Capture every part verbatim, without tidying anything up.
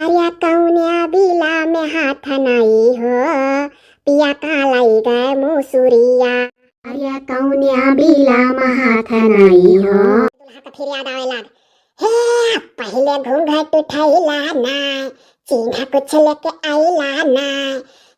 पिया कौन्या बिला में हाथ नाई हो, पिया का लाई गए मुसुरिया। अरे कौन्या बिला में हाथ नाई हो। दुल्हा का फिर याद आवे लाग, हे पहिले घूंघट उठैला ना, चिन्हा कुछ लेके आइला ना।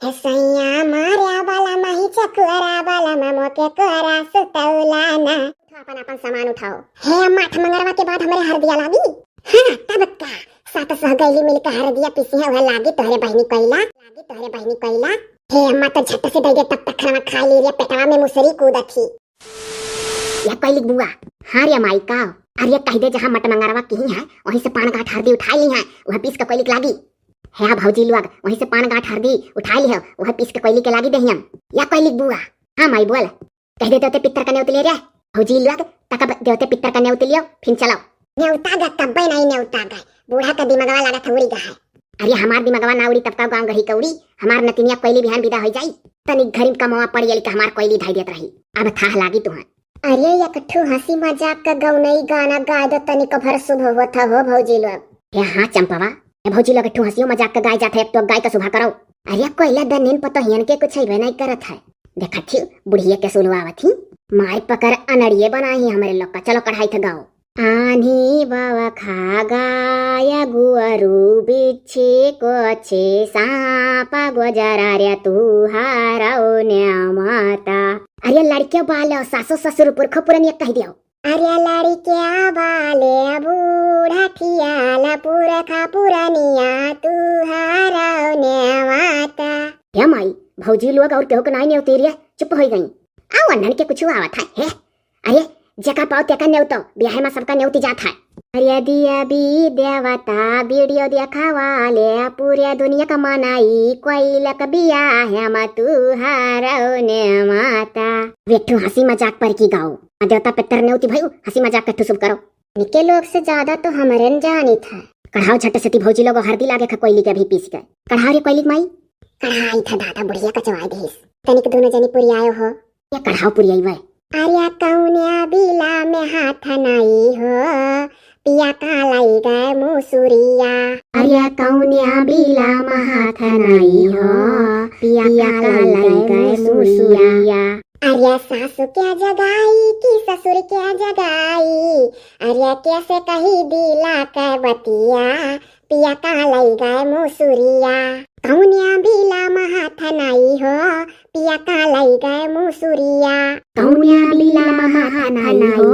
हे सैया मारे वाला माही चकुअरा वाला ममो के कोरा सुतौला ना। उठाओ, अपन अपन सामान उठाओ। हे अम्मा, आठ मंगरवा के बाद हमरे हरदिया लागी। हाँ, तब का? सात सहगैली मिलके हरदिया पीसी है, वह लागी तोहरे बहिनी कैला, लागी तोहरे बहिनी कैला। हे अम्मा, तो झट से दे दे, तब तक खाना खा ली रे, पेटवा में मुसरी कूदत ही। या कैलिक बुआ। हाँ रे माई, का? अरे कह दे, जहाँ मट मंगरवा किही है, वहीं से पान गांठ हरदी उठाई ली है, वह पीस के कैलिक लागी। हे भौजी लोग, वहीं से पान गांठ हरदी उठाई ली है, वह पीस के कैली के लागी देहियम। या कैलिक बुआ। हाँ माई बोल। कह दे देवते पितर का नेउत ले रे। भौजी लोग, तकब देवते पितर का नेउत लियो, फिन चलाओ। नेउता गा तब्बे नहीं नेउता गा। बूढ़ा का दिमागवा लागत उड़ी गा है। अरे हमार दिमागवा ना उड़ी तब का गाँव गढ़ी का उड़ी। हमार नतिनिया कोयली बिहान विदा हो जाई। तनिक घरी कमवा पड़ गेली का हमार कोयली धाई देत रही। अब थाह लागी तुहन। अरे एक ठो हंसी मजाक का गौनई गाना गा दो, तनिक भर शुभ होत हो भौजी लोग। हे हाँ चंपवा, ए भौजी लोग, एक ठो हंसियो मजाक का गाय जात है, एक ठो गाय का शुभा करो। अरे कोयला दनिन पतोहियन के कुछ अइबे नहीं करत है। देखत ही बुढ़िया के सुलवावत ही। मार पकड़ अनड़िए बनाई हमरे लोग का। चलो कढ़ाई थे गाओ। आन्ही बवखा गाय गुअरू बिच्छी कोछी सांप गोजरा रे तुहारौ ने माता। अरे लड़के बालो सासो ससुर पुरखो पुरनिया कह दियो। अरे लड़किया बाले बूढ़ा ठियाला पुरखा पुरनिया तुहारौ ने माता। हे माई, भौजी लोग और केहू के नाई नेवती रे, चुप हो गई। आ वन्हन के कुछ आवत है, हे? अरे जेका पाओ तेका नेवतो, ब्याहे में सबका नेवती जात है। अरे दिया बी देवता वीडियो देखावाले, पूरे दुनिया का मनाई कोई लक ब्याहे में तुहारौ ने माता। वेठू हंसी मजाक पर की गाओ। आ देवता पितर नेउती भयू, हंसी मजाक कट्ठू शुभ करो। इनके लोग से ज्यादा तो हमरे न जानी था। कढ़ाओ झट से ती भौजी लोग हरदी लागे खा कोयली के अभी पीस के। कढ़ाओ रे कोयली के माई। कढ़ाई था दादा बुढ़िया कचवाई देस। तनिक दोनों जनी पुरियायो हो। ये कढ़ाओ पुरियाई वै। अरे कौन्या बिला में हाथ नाई हो, पिया का लाई गए मुसुरिया। अरे कौन्या बिला में हाथ नाई हो, पिया का लाई गए मुसुरिया। अरे सासू क्या जगाई कि ससुर क्या जगाई, अरे कैसे कही दिला के बतिया, पिया का लाई गए मुसुरिया। कौन्या बिला में हाथ नाई हो, पिया का लाई गए मुसुरिया। कौन्या बिला में हाथ नाई हो,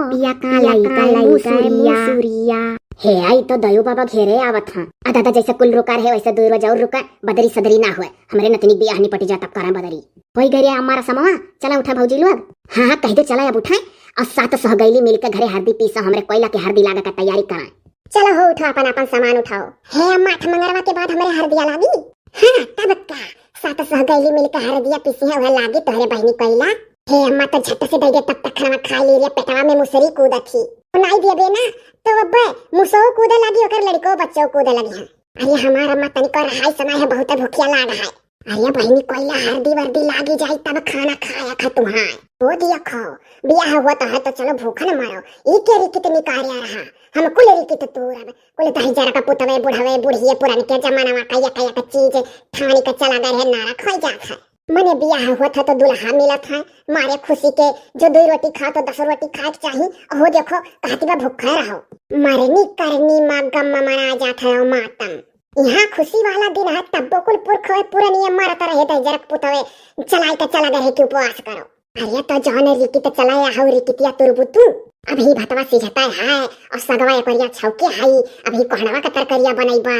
पिया का लाई गए मुसुरिया। हे आई तो दयो बाबा घेरे आवत हैं। आ दादा जैसे कुल रुका रहे वैसे दो रोज और रुका, बदरी सदरी ना हुए। हमरे नतनी बियाह निपटी जा तब करें बदरी। होई गए रे हमारा समवा, चला उठा भौजी लोग। हाँ हाँ कह दे चला अब उठा। और सात सहगैली मिलके घरे हरदी पीसा, हमरे कोयला के हरदी लागा का तैयारी करा। चलो हो उठो अपन अपन सामान उठाओ। हे अम्मा आठ मंगरवा के बाद हमरे हरदिया लागी। हाँ तब का, सात सहगैली मिलके हरदिया पीसी है वह लागी तोहरे बहिनी कोयला। हे अम्मा तो झट से दे दे तब तक खाना खा ली रे, पेटवा में मुसरी कूदत ही। नाई देबे ना तो अब मुसो कूदे लागी, ओकर लड़को बच्चो कूदे लगी हैं। अरे हमार अम्मा तनिको रहाई समय है, बहुत भूखिया लाग है। अरे बहिनी कोयला हरदी वर्दी लागी जाई तब खाना खाया खा तुहार। हो दिया खाओ, बियाह हुआ तो है तो चलो भूखा न मरो। ई के रिकित निकारिया रहा, हम कुल रिकित तूरब। कुल दही जरा का पुतवे बुढ़वे बुढ़िए पुरन के जमाना का यका यका चीज ठानी का चला गए है नारा खोई जात है। मने बियाह हुआ था तो दुल्हा मिलत है, मारे खुशी के जो दो रोटी खाओ तो दस रोटी खाए के चाही। हो देखो कहती बा भूखा रहो। मरनी करनी मा गम मना जात है मातम। यहाँ खुशी वाला दिन है तब्बो कुल पुरख पुरनिया मरत रहे दही जरा का पुतवे चलाई के चला गए है कि उपवास करो। अरे तो जौन रिकित चलाया हौ रिकितिया तुरबू तू। अभी भतवा सिझता है और सगवा एकरिया छौके हाई, अभी कोहनवा का तरकरिया बनई बा।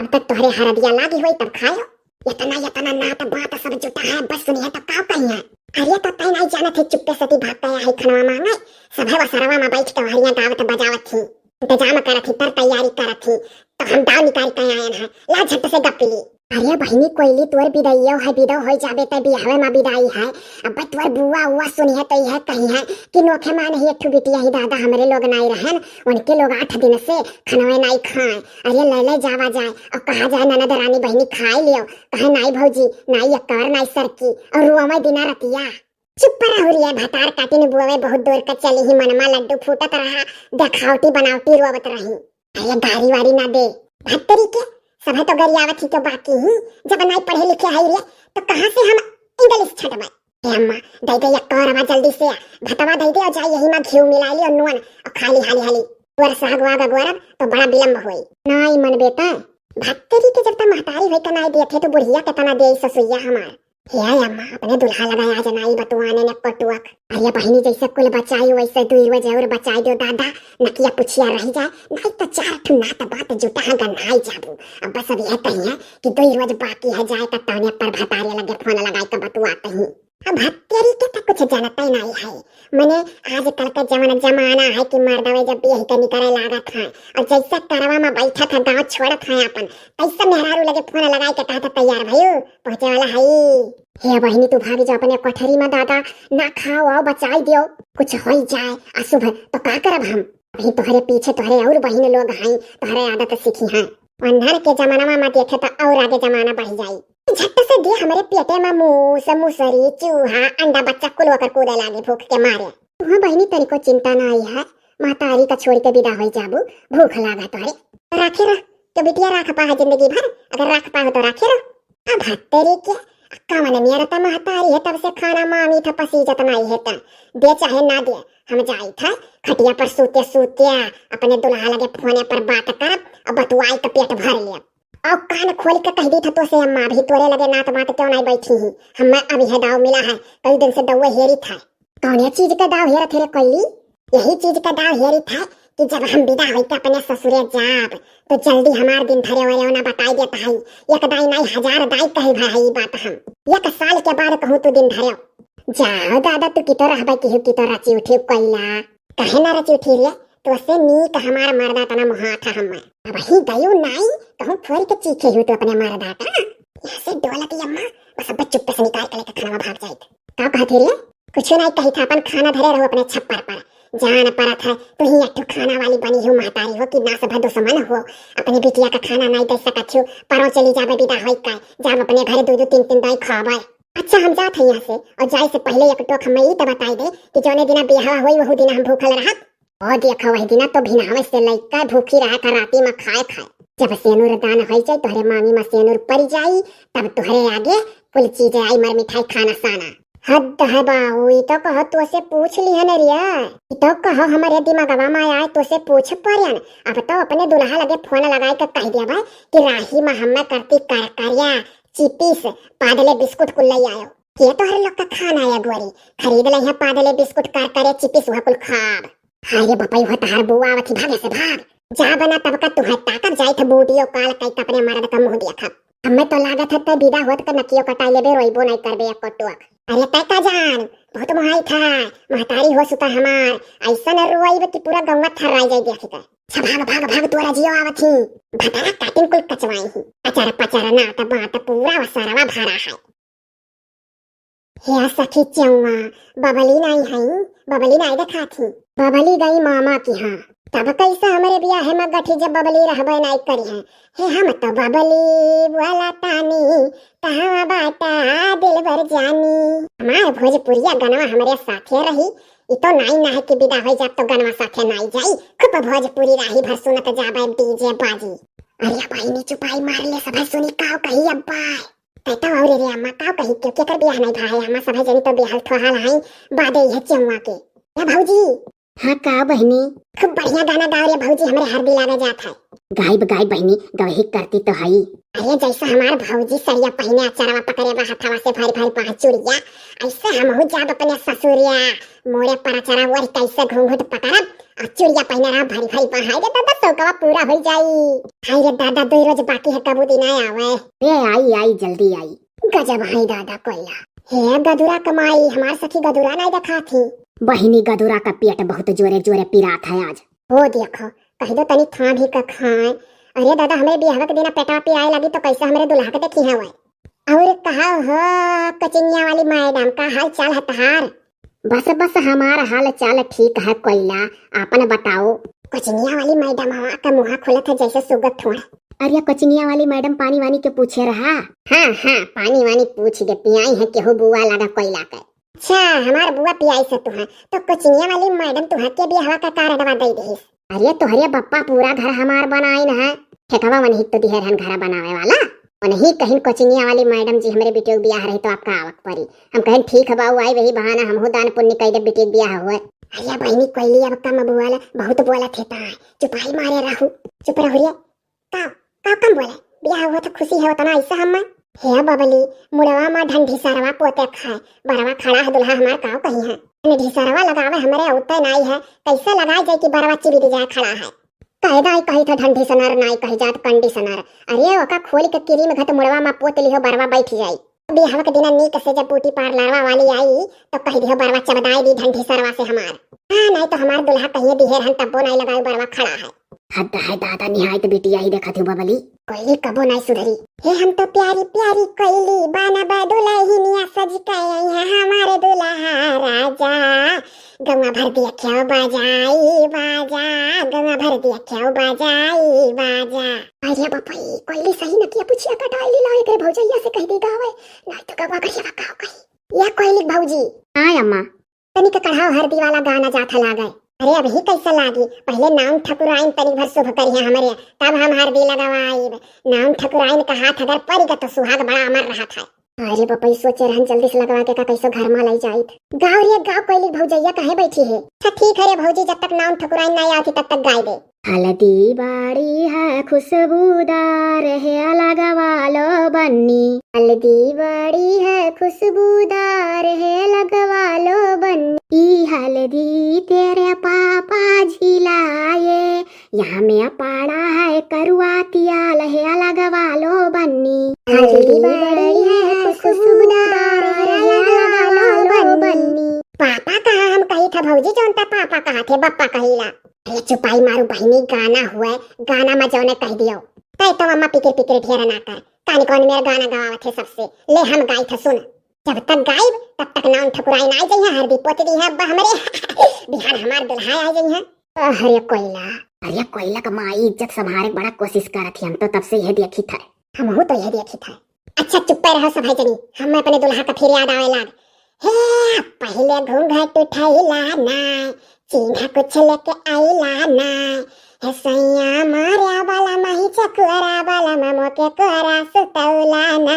अब तक तोहरे हरदिया लागी होई तब खायो। इतना इतना नात बात सब जुटा है, बस सुनिए तो का कही है। अरे तो तै नहीं जानत है, चुप्पे सती भाग गया है खनवा मांगे। सभे वसरवा में बैठ के हरिया गावत बजावत थी, इंतजाम करत थी, तर तैयारी करत थी, तो हम दाव निकाल के आयन है। ला झट से गप ली। अरे बहिनी कोयली तोर बिदाइयो है, बिदो होई जाबे तै बियाहवे मा बिदाई है। अब तोर बुआ उआ सुनिहे तो यह कही है कि नोखे मा नहीं एक ठो बिटिया ही दादा हमरे लोग नाई रहन, उनके लोग आठ दिन से खनवे नाई खाए। अरे ले ले जावा जाए और कहा जाए ननद रानी बहिनी खाए लियो, कहे नाई भौजी, नाई अक्कर, नाई सरकी और रुआवे दिना रतिया। चुप रहो रे भतार काटिन बुआवे, बहुत दूर का चली ही मनमा लड्डू फूटत रहा, देखावटी बनावटी रोवत रही। अरे गारी वारी ना दे भत्तरी के, तो गरियावत ही तो बाकी ही, जब नाई पढ़े लिखे हई रे, तो कहाँ से हम इंग्लिश छटबे? हे अम्मा, दे दे एक कौरवा जल्दी से, भतवा दे दे और जाई यही मा घी मिला लियो नून और खा ली हाली हाली। तोर साग वाग अगोरब तो बड़ा विलम्ब होई। नाई मन बेटा। भत्तरी के जब तक महतारी होई का नाई देत है तो बुढ़िया केतना देई ससुइया हमार। हे अम्मा, अपने दुल्हा लगाए आज नाई बतुआने ने कटुअक। अरे बहिनी, जैसे कुल बचाई वैसे दुई रोज और बचाई दो दादा, नकिया पुछिया रह जाए, नाई तो चार ठो नात बात जुटा गनाई जाबू। अब बस अब यह कहिए कि दुई रोज बाकी है जाए तो तौने पर भतारे लगे फोन लगाई के बतुआते ही। अब हत्यारी के तो कुछ जानते नहीं है, मने आजकल का जवन जमाना है कि मर्दवे जब बियाह के निकरे लागत है और जैसे करवा में बैठत है गाँव छोड़त है अपन, तैसे मेहरारू लगे फोन लगाई के कहत है, "तैयार भयू, पहुँचे वाला है।" हे बहिनी, तू भाग जा अपने कोठरी में दादा, ना खाओ आओ बचाई दियो, कुछ होई जाए अशुभ तो का करब हम? अभी तोहरे पीछे तोहरे और बहिन लोग हैं, तोहरे आदत सीखी हैं। अन्हर के जमाना में देखे तो और आगे जमाना बढ़ जाई। झट से दे हमरे पेटे में मूस, मुसरी, चूहा, अंडा बच्चा कुल ओकर कूदे लागे भूख के मारे। तुहाँ बहिनी तनिको चिंता ना आई है, महतारी का छोड़ के विदा होई जाबू, भूख लागा तोहरे। राखे रह, तो बिटिया राख पा है जिंदगी भर, अगर राख पा हो तो राखे रह। अब हत्तेरी के, कवन नियर त महतारी है तब से खाना मामी था पसीजत नाई है त, दे चाहे ना दे, हम जाई था खटिया पर सूते सूते अपने दुल्हा लगे फोने पर बात करब और बतुआई के पेट भर लेब। और कान खोल के कह दी था तो से अम्मा, अभी तोरे लगे नात बात क्यों नहीं बैठी ही, हमें अभी है दाव मिला है, कई दिन से दौए हेरी था। कौने चीज का दाव हेरत हेरे कैली? यही चीज का दाव हेरी था कि जब हम विदा होई के अपने ससुरे जाब, तो जल्दी हमार दिन धरे वरे ना बताई देता है। एक दाई नाई हजार दाई कहे भा है ई बात हम। एक साल के बाद कहूँ तू दिन धरे। जाओ दादा, तू कितो रहबे कि कितो रची उठी कैला। कहे ना रची उठी रे, तो से नीक हमार मर्दा तना मुहा था हम। अब ही दयू नाई, कहूँ फोड़ के चीखे हो तो अपने मर्दा का। यहाँ से डोलत अम्मा, बस अब चुप्पे से निकाल के लेके खाना भाग जाइत। का कहत ही रे? कुछ नहीं कही था, अपन खाना धरे रहो अपने छप्पर पर। जान परत है, तू ही एक ठो खाना वाली बनी हो, महतारी हो कि ना सभा दुश्मन हो। अपने बिटिया का खाना नहीं दे सकत हो, परो चली जाबे विदा होई का, जाब अपने घर दो दो तीन तीन दाई खाबे। अच्छा, हम जात है यहाँ से, और जाए से पहले एक टोक हमें ई तो बताई दे कि जौने दिना बियाह होई वहू दिना हम भूखल रहब। ओ देखा, वही दिना तो भिनावे से लइका भूखी रहा था, राती में खाए खाए। जब सेनुर दान होई जाई, तोहरे मांगी में सेनुर पड़ जाई, तब तोहरे आगे कुल चीजें आई, मर मिठाई खाना साना। हद है बाबू, ई तो कहो तो से पूछ लिहन रिया। ई तो कहो हमरे दिमागवा में आए तो से पूछ परियन। अब तो अपने दुल्हा लगे फोन लगाए के कह दिया भाई कि राही में हमें करती करकरिया, चिपिस, पादले बिस्कुट कुल ले आयो। के तोहरे लोग का खाना या गोरी? खरीद ले है पादले बिस्कुट, करकरे, चिपिस, वह कुल खाब। हाय रे बपई, हो तहार बुआ आवत ही, भागे से भाग। जा बना तब का तुहे ताकत जाई थे बूटियो काल कई कपड़े मरद का मुंह देखब। हमें तो लागत है ते विदा होत का नकियो कटाई लेबे, रोइबो नहीं करबे एको टोक। अरे तय का जान, बहुत मोहाई था, महतारी हो सुता हमार, ऐसा न रोइबे कि पूरा गौवा थर्राई जाई देख के। अच्छा भाग, भाग, भाग, तोरा जियो आवत ही। भतारा काटिन कुल कचवाई ही। अचार पचार नात बात पूरा वसारवा भरा है। हे सखी चौवा, बबली नाई हई, बबली नाई देखात ही। बबली गई मामा की हाँ। तब कैसे हमरे बियाह में गठी जब बबली रहबे नाई करी है। हे हम तो बबली बोला तानी, कहाँ बाटा दिलबर जानी। हमार भोजपुरिया गनवा हमरे साथे रही, ई तो नाई ना है कि विदा होई जाब तो गनवा साथे नाई जाई। खूब भोजपुरी राही भर सुनत जाबे डीजे बाजी। अरे बहिनी चुपाई मार ले, सभे सुनी काव कही अब्बा। तै तो और रे अम्मा, काव कही क्यों, केकर बियाह नहीं भा है, अम्मा सभे जनी तो बियाहल थोहाल हैं, बादे यह चेहुआ के। ए भौजी। हाँ का बहिनी? खूब बढ़िया गाना गाओ रे भौजी, हमरे हरदी लागे जात है। गाइब गाइब बहिनी, गवही करती तो हई। अरे जैसे हमार भौजी सड़िया पहिने अचरवा पकड़े बा हथवा से भरी भरी पाँच चुड़िया, ऐसे हमहू जाब अपने ससुरिया, मोरे पर अचरा ओढ़ कैसे घूंघट पकड़ब और चुड़िया पहिने रहा भरी भरी पहाई रे दादा, शौकवा पूरा हो जाई। हाय रे दादा, दो रोज बाकी है, कबू दिन आए आवे। ए आई आई, जल्दी आई। गजब है दादा कोयला। हे गदुरा कमाई, हमार सखी गदुरा नहीं देखा थी। बहिनी गदुरा का पेट बहुत जोरे जोरे पिरात है आज। हो देखो, कह दो तनी थाम ही का खाए। अरे दादा, हमरे बियाह के दिन पेटवा पिराए लगी तो कैसे हमरे दुल्हा के देखी है वह? और कहा हो कचिनिया वाली मैडम, का हाल चाल है तहार? बस बस, हमार हाल चाल ठीक है कोयला, आपन बताओ। कचिनिया वाली मैडम हवा का मुहा खुलत है जैसे सुगत थोड़ा। अरे कचिनिया वाली मैडम पानी वानी के पूछे रहा? हाँ हाँ, पानी वानी पूछ के पियाई है केहू बुआ लागा कोयला के। अच्छा, हमार बुआ पियाई से तुहा, तो कचिनिया वाली मैडम तुहा के बियाहवा का कार्डवा दे देहिस। अरे तोहरे बप्पा पूरा घर हमार बनाइन है। ठेकवा वनही तो दिहे रहन घरा बनावे वाला। वनही कहिन कोचिंगिया वाली मैडम जी, हमरे बिटियो के बियाह रही तो आपका आवक परी। हम कहिन ठीक है बाऊ, आई वही बहाना हमहू दान पुण्य कई दे, बिटियो के बियाह हुए। अरे बहिनी कोइली अब कम बोल, बहुत बोलत है ताय। चुपाई मारे रहू, चुप रहू रे। का, का कम बोले? बियाह हुआ तो खुशी है उतना ऐसा हम। हे बबली, मुड़वा मा ढंढीसरवा पोते खाए, बरवा खड़ा है दुल्हा हमार काव कही है। ढंढीसरवा लगावे हमरे औते नाई है, कैसे लगाए जाए कि बरवा चिबिद जाए खड़ा है। कहे दाई कही था ढंढीसनर नाई कही जात कंडीशनर। अरे ओका खोल के क्रीम घत मुड़वा मा पोत लिहो बरवा बैठ जाई। बियाह के दिना नीक से जब ब्यूटी पार्लरवा वाली आई तो कह दिहो बरवा चबदाई दी ढंढीसरवा से हमार। हाँ, नाई तो हमार दुल्हा कहिए दिहे रहन तब्बो नाई लगाऊ बरवा खड़ा है। हद है दादा, निहायत बिटिया ही देखत हूँ बबली। कोइली कबो नाई सुधरी। हे हम तो प्यारी प्यारी कोइली, बनब दुलहिनिया सज के अइहे हमार दुल्हा राजा। गौवा भर दिया क्यों बजाई बाजा, गौवा भर दिया क्यों बजाई बाजा। अरे बपई, कोइली सही नकिया पुछिया कटाई ली, लाओ एकरे भौजैया से कह दी गावे, नाई तो गौवा करिया बकाओ कही। या कोइली भौजी। हाँ अम्मा। तनिक कढ़ाव हरदी वाला गाना जात ह लागे। अरे अबही कैसे लागी, पहिले नाउन ठकुराइन तनिक भर शुभ करिहे हमरे, तब हम हरदी लगवाइब। नाउन ठकुराइन का हाथ अगर परि ग तो सुहाग बड़ा अमर रहत है। अरे बपई, सोचे रहन जल्दी से लगवा के का कैसो घर मा लई जाइत। गाओ रे गाओ, कोइली भौजैया कहे बैठी है। अच्छा ठीक है रे भौजी, जब तक नाउन ठकुराइन नाई आती तब तक गाई दे। हल्दी बड़ी है खुशबूदार है, लगवा लो बन्नी। हल्दी बड़ी है खुशबूदार है, लगवा लो बन्नी। ई हल्दी तेरे पापा जी लाए, यहाँ में पड़ा है करुआ तियाल है, लगवा लो बन्नी। हल्दी बड़ी है खुशबूदार है, लगवा लो बन्नी। पापा कहाँ हम कही था भौजी, जौन ता पापा कहा थे, बप्पा कहीला। अरे चुपाई मारू बहिनी, गाना हुए, गाना मा जौने कह दियो। तै तो अम्मा पिकिर पिकिर ढेर ना कर, कानी कौन मेर गाना गवावत है सबसे, ले हम गाई था सुन। जब तक गाइब तब तक नाउन ठकुराइन आई जइहे, हरदी पोत दी है अब्बा हमरे। बिहान हमार दुल्हा आई जइहे। अरे कोइला, अरे कोइला का माई इज्जत संभारे के बड़ा कोशिश करत ही, हम तो तब से यह देखी था। हमहू तो यह देखी था। अच्छा चुप्पे रहो सब है जनी, हम अपने दुल्हा का फिर याद आवे लाग। हे पहिले घूंघट उठैला ना, चीन्हा कुछ लेके आइला ना। हे सैया मारे वाला माही चकुअरा वाला ममो के कोरा सुतौला ना।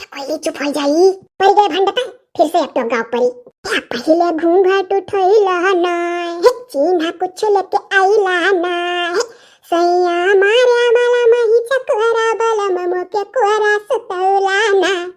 कोइली चुप हो जाई, परि गए भंडता, फिर से एक टोक गाओ परी। हे पहिले घूंघट उठैला ना, हे चीन्हा कुछ लेके आइला ना। हे सैया मारे वाला माही चकुअरा वाला ममो के कोरा सुतौला ना।